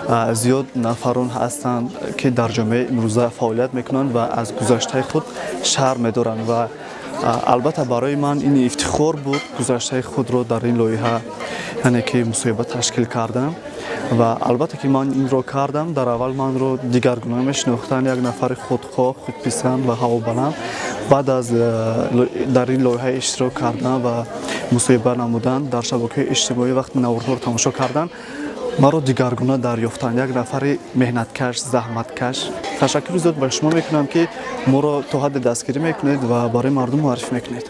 Зиёд нафарон ҳастанд, ки дар ҷомеаи имрӯза фаъолият мекунанд ва аз гузаштаи худ шарм медоранд. Ва албатта, барои ман ин ифтихор буд, гузаштаи худро дар ин лоиҳа, яъне ки мусоҳиба ташкил кардам. Ва албатта ки ман инро кардам. Дар аввал манро дигаргуна мешинохтанд, як нафари худхоҳ, худписанд ва ҳавобаланд. Баъд аз дар ин лоиҳа иштирок кардан ва мусоҳиба намудан, дар шабакаҳои иҷтимоӣ вақти наворҳоро тамошо кардан, маро дигаргуна дарёфтанд, як нафари меҳнаткаш, заҳматкаш. Ташаккури зиёд ба шумо мекунам, ки моро то ҳадде дастгирӣ мекунед ва барои мардум муаррифӣ мекунед.